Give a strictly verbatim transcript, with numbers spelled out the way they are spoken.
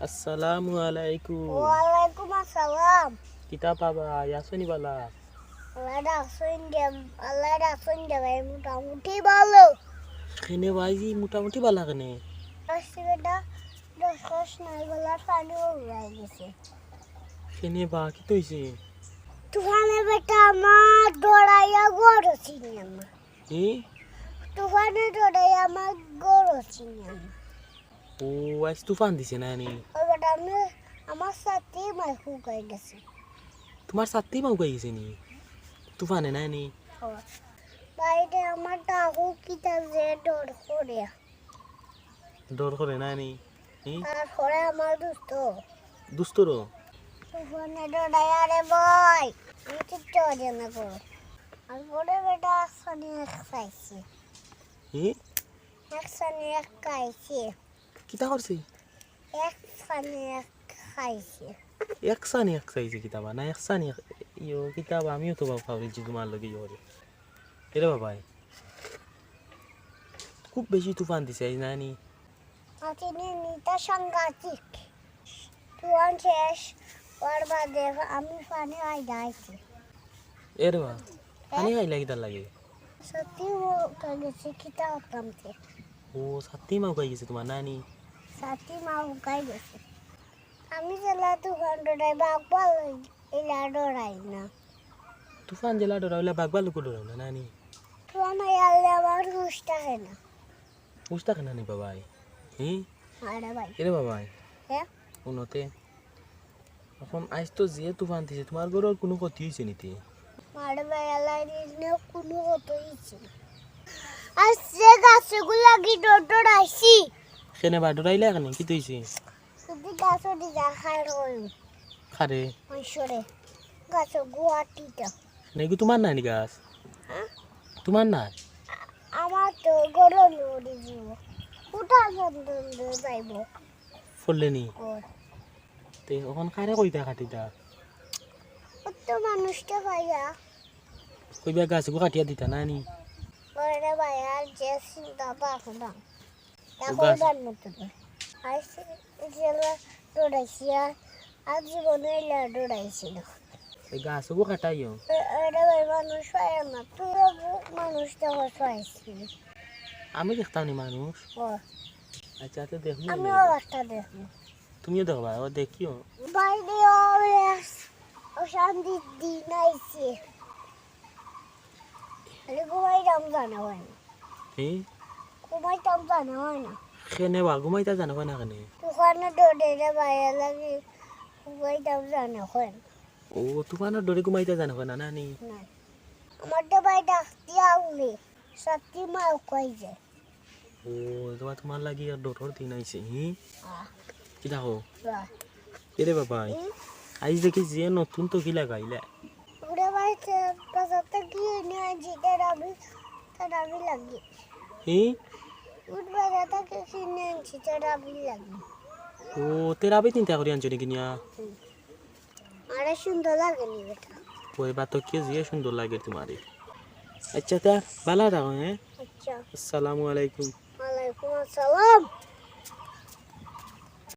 আসসালামু আলাইকুম। ওয়ালাইকুম আসসালাম। কিতা বাবা, আছো নি বালা? আল্লাহ রাখছইন দে, আল্লাহ রাখছইন দে ভাই, মোটামুটি ভালো। কেনে ভাইজি, মোটামুটি বালা কেনে? আজকে বেটা দশ কষ নাই, গলার পানি উড়াই গেছে। কেনে বা, কিতা অইছে? তুফানে বেটা আমার ডরাইয়া ঘর চিনি আমার। ই? তুফানে ডরাইয়া আমার ঘর চিনি আমার। ও, আইজ তুফান দিছে না নি? ও বেটা, আমি, আমার ছাতি মাই হুকাই গেছে। তুমার ছাতি মাই হুকাই গেছে নি? তুফানে না নি? ও। বাইরে আমার ডাকু কিতা যে ডর করে। ডর করে না নি? ই? তারপরে আমার দোস্ত। দোস্তরও? তুফানে ডরাইয়া রে ভাই, আমি কিচ্ছু অর্জন করো। তারপরে বেটা একসানি এক খাইছে। ই? একসানি এক খাইছে। কিতা করছে? একসানি এক খাইছে। একসানি এক খাইছে কিতা বা? না একসানি এক, ইয়ো কিতা বা, আমিও তো বাবা খাওয়াইছি তুমার লগে ইয়ো করে। এরে বাবাই, খুব বেশি তুফান দিছে আইজ না নি? আজকে নিতা সাংঘাতিক। তুফান শেষ, ওর বাদে আমি পানি আই যাইছি। এরে বা, পানি খাইলা কিতার লাগি? ছাতি হুকাই গেছে, কিতা করতাম তে? ও, ছাতি মাই হুকাই গেছে তুমার না নি? ছাতি মাই হুকাই গেছে। আমি যেলা তুফান ডরাই, বাঘ ভাল্লুক ইলা ডরাই না। তুফান যেলা ডরাও ইলা বাঘ ভাল্লুকও ডরাও না, না নি? তুফান আইলে আমার হুশ থাকে না। হুশ থাকে না নি বাবাই? হি? আরে ভাই। এরে বাবাই। হ্যাঁ? উনতে। অখন আইজ তো যে তুফান দিছে, তুমার ঘরর কুনু ক্ষতি অইছে নি তে? আরে ভাই, আল্লাহ দিলে কুনু ক্ষতি অইছে না। আর যে গাছগুলা কি ডর ডরাইছি। কেনে বা ডরাইলা কেনে? কিতা অইছে? যদি গাছও দি যা খায় রইল। কারে? ঐশ্বরে। গাছও গুয়াটিটা। না, এগু তুমার নায় নি গাছ? হ্যাঁ? তুমার নায়? আমার তো গরম উড়ি দিব। উঠা বন্ধ যাইব। ফললে নি? ওর। তে অখন কারে কইতা কাটিতা? অত মানুষটা পাইয়া। কইবা গাছগু কাটিয়া দিতা না নি? ওরে ভাই, আর যে চিন্তা ভাবনা। ও এখন গাছ। গান মতো না। আর সে জেলা ডরাইছি আর, আর জীবনে এলা ডরাইছি না। এই গাছগু কাটাইও। এ-, এরে ভাই, মানুষ পায় না। তুই মানুষটা পাইছিস। আমি দেখতাম নি মানুষ। ও, আচ্ছা, তো দেখবো। আমিও একটা দেখবো। তুমিও দেখবা, ও দেখিও। বাইরে অশান্তির দিন আইছে। খালি ঘুমাইতাম জানা হয় না। হি? ঘুমাইতাম জানা হয় না। কেনে বা, ঘুমাইতা জানা হয় না কেনে? তুফানে ডরে রে ভাইয়া লাগে, ঘুমাইতাম জানা হয় না। ও, তুফানর ডরে ঘুমাইতা জানা হয় না, না নি? না। আমার তো ভাই ডাক দিয়া উনি, ছাতি মাই হুকাই যায়। ও, তুমার, তুমার লাগি আর ডরর দিন আইছে, হি? আহ, কিতা কও? বাহ। এরে বাবাই, হুম? আইজ দেখি যে নতুন তো কি লাগাইলা? ওরে ভাই, বাজার থেকে কিনে আনছি, তেরাবি, তেরাবি লাগে। হি? উঠ বাজার থেকে কিনে আনছি, তেরাবি লাগে। ও, তেরাবি চিন্তা করি আনছো নি কিনিয়া? আরে সুন্দর লাগে নি বেটা। ওই বা তো কি যে সুন্দর লাগে তুমারে। আচ্ছা, তা বালা থাকো, হ্যাঁ? আচ্ছা। আসসালামু আলাইকুম। ওয়ালাইকুম আসসালাম।